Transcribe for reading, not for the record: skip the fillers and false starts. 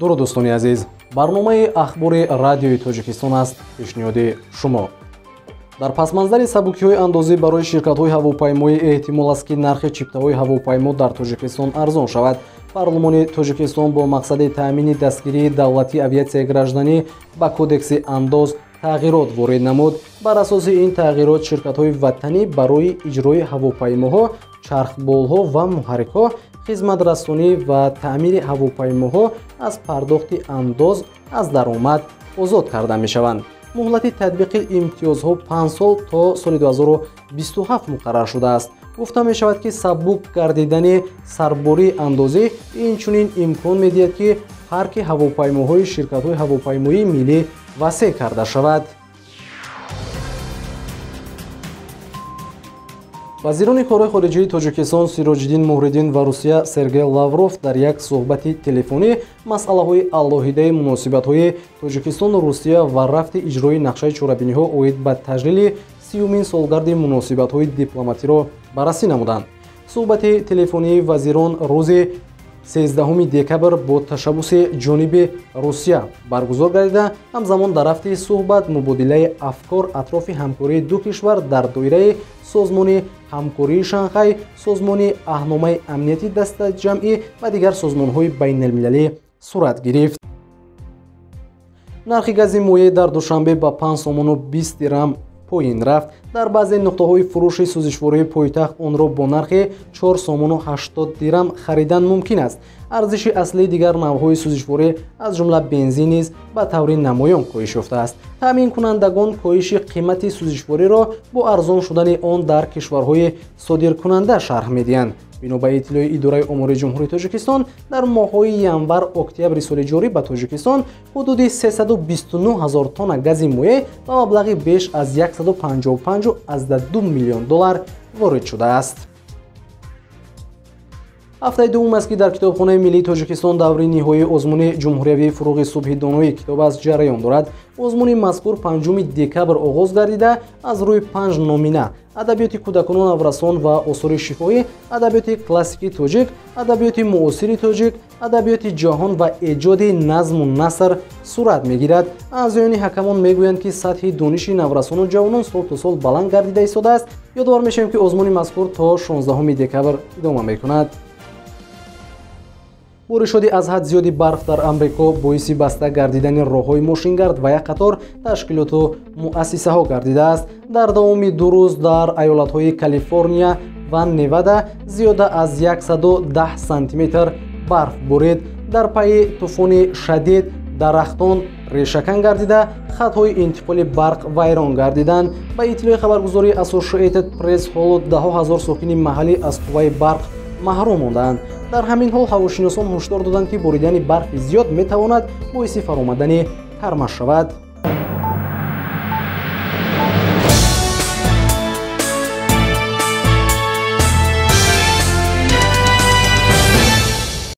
Дуруд дӯстони азиз, барномаи ахбори радиои Тоҷикистон аст пешниҳоди шумо. Дар пасманзари сабукиҳои андозӣ барои ширкатҳои ҳавопаймоӣ эҳтимол аст, ки нархи чиптаҳои ҳавопаймо дар Тоҷикистон арзон шавад. Парлумони Тоҷикистон бо мақсади таъмини дастгирии давлатии авиатсияи гражданӣ ба кодекси андоз тағйирот ворид намуд. Бар асоси ин тағйирот ширкатҳои ватанӣ барои иҷрои ҳавопаймоҳо, чархболҳо ва муҳаррикҳо, хизматрасонӣ ва таъмири ҳавопаймоҳо аз пардохти андоз аз даромад озод карда мешаванд. Муҳлати татбиқи имтиёзҳо 5 сол то соли 2027 муқаррар шудааст. Гуфта мешавад, ки сабук гардидани сарбории андозӣ инчунин имкон медиҳад, ки парки ҳавопаймоҳои ширкатҳои ҳавопаймоии миллӣ васеъ карда шавад. Вазирони корҳои хориҷии Тоҷикистон Сироҷиддин Муҳриддин ва Русия Сергей Лавров дар як суҳбати телефонӣ масъалаҳои алоҳидаи муносибатҳои Тоҷикистону Русия ва рафти иҷрои нақшаи чорабиниҳо оид ба таҷлили 30-умин солгарди муносибатҳои дипломатиро баррасӣ намуданд. Суҳбати телефонии вазирон рӯзи 13 декабр бо ташаббуси ҷониби Русия баргузор гардида, ҳамзамон дар рафти суҳбат мубодилаи афкор атрофи ҳамкории ду кишвар дар доираи созмони ҳамкории Шанхай, созмони аҳдномаи амнияти дастаҷамъӣ ва дигар созмонҳои байналмилалӣ сурат гирифт. Нархи гази моеъ дар Душанбе ба 5 сомону 20 дирам поин рафт. Дар баъзе нуқтаҳои фурӯши сӯзишвории пойтахт онро бо нархи 4 сомону 80 дирам харидан мумкин аст. Арзиши аслии дигар навъҳои сӯзишворӣ аз ҷумла бензин низ ба таври намоён коҳиш ёфтааст. Таъминкунандагон коҳиши қимати сӯзишвориро бо арзон шудани он дар кишварҳои содиркунанда шарҳ медиҳанд. Бино ба иттилои Идораи омори Ҷумҳурии Тоҷикистон, дар моҳҳои январ-октябри соли ҷорӣ ба Тоҷикистон ҳудуди 329 ҳазор тонна гази моеъ ба маблағи беш аз 155,2 миллион доллар ворид шудааст. Ҳафтаи дуввум аст, ки дар Китобхонаи миллии Тоҷикистон даври ниҳоии озмуни ҷумҳуриявии фуруғи субҳи донои китоб аст ҷараён дорад. Озмуни мазкур 5 декабр оғоз гардида, аз рӯи 5 номина: адабиёти кӯдакону наврасон ва осори шифоҳӣ, адабиёти классикии тоҷик, адабиёти муосири тоҷик, адабиёти ҷаҳон ва эҷоди назму наср сурат мегирад. Аъзоёни ҳакамон мегӯянд, ки сатҳи дониши наврасону ҷавонон сол то сол баланд гардида истодааст. Ёдовар мешавем, ки озмуни мазкур то 16 декабр идома мекунад. Боришоти аз ҳад зиёди барф дар Амрико боиси баста гардидани роҳҳои мошингард ва як қатор ташкилоту муассисаҳо гардидааст. Дар давоми 2 рӯз дар айолатҳои Калифорния ва Невада зиёда аз 110 сантиметр барф борид. Дар пайи тӯфони шадид дарахтон решакан гардида, хатҳои интиқоли барқ вайрон гардиданд. Ба иттилои хабаргузории Associated Press, ҳоло даҳҳо ҳазор сокини маҳаллӣ аз қувваи барқ маҳрум мондаанд. Дар ҳамин ҳол ҳавошиносон ҳушдор доданд, ки боридани барфи зиёд метавонад боиси фаромадани тарма шавад.